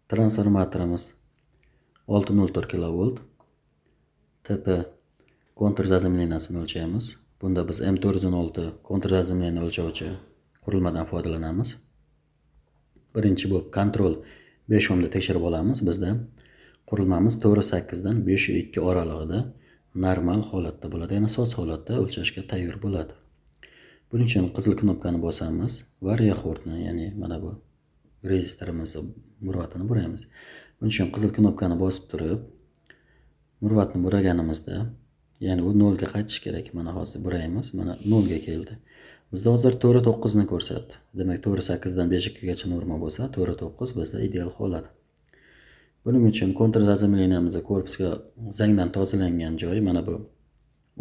Transformatorimiz 6,04 kilovolt. TP kontur заземления sini o'lchaymiz. Bunda biz M416 kontur заземление o'lchovchi qurilmadan foydalanamiz. Birinchi bo'lib kontrol 5 ohmda tekshirib olamiz. Bizda qurilmamiz 4.8 dan 5.2 oralig'ida normal holatda bo'ladi, ya'ni soz holatda o'lchashga tayyor bo'ladi. Buning uchun qizil knopkani bosamiz va reaxordni, ya'ni mana bu rezistorimizni murvatini buraymiz. Buning uchun qizil knopkani bosib turib, murvatni buraganimizda, ya'ni u 0 ga qaytishi kerak. Mana hozir buraymiz, mana 0 ga keldi. Bizda hozir 4.9 ni ko'rsatdi. Demak, 4.8 dan 5.2 gacha norma bo'lsa, 4.9 bizda ideal holat. Buning uchun kontur заземления mizni korpusga zangdan tozalangan joyi mana bu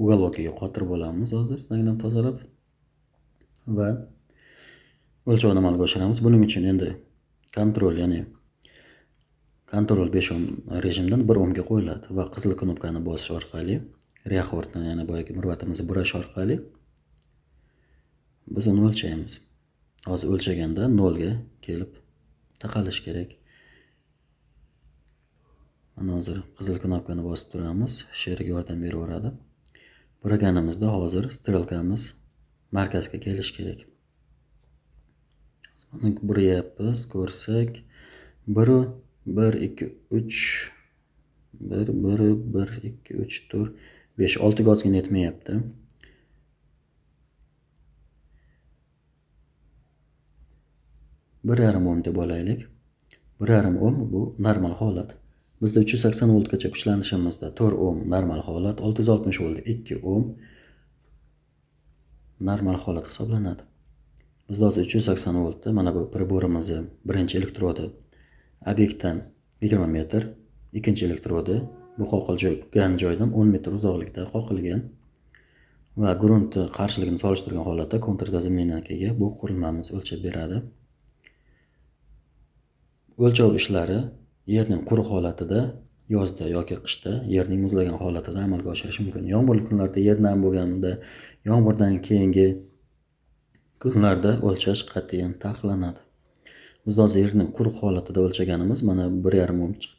уголок iga qotirib olamiz hozir zangdan tozalab va o'lchovni amalga oshiramiz. Buning uchun endi kontrol, ya'ni kontrol 5 ohm rejimdan 1 ohmga qo'yiladi va qizil knopkani bosish orqali reaxordni, ya'ni boyagi murvatimizni burash orqali biz uni o'lchaymiz. Hozir o'lchaganda 0 ga kelib taqalishi kerak. Mana hozir qizil knopkani bosib turamiz, sherik yordam beraveradi. Buraganimizda hozir strelkamiz markazga kelishi kerak. Mana buryapmiz, ko'rsak 1 1 2 3 1 1 1 2 3 4 5 6 ga ozgina yetmayapti. Bir yarim ohm deb olaylik. Bir yarim ohm bu normal holat. Bizda 380 voltgacha kuchlanishimizda 4 ohm normal holat, 660 volt 2 ohm normal holat hisoblanadi. Bizda hozir 380 voltda mana bu priborimizni birinchi elektrodi obyektdan 20 metr, ikkinchi elektrodi bu qoqilgan joydan 10 metr uzoqlikda qoqilgan va grunt qarshiligini solishtirgan holatda kontur заземления ga bu qurilmamiz o'lchab beradi. O'lchov ishlari yerning quruq holatida, yozda yoki qishda yerning muzlagan holatida amalga oshirish mumkin. Yomg'irli kunlarda yer nam bo'lganda, yomg'irdan keyingi kunlarda o'lchash qat'iyan taqiqlanadi. Biz hozir yerning quruq holatida o'lchaganimiz mana 1,5 ohm chiqdi.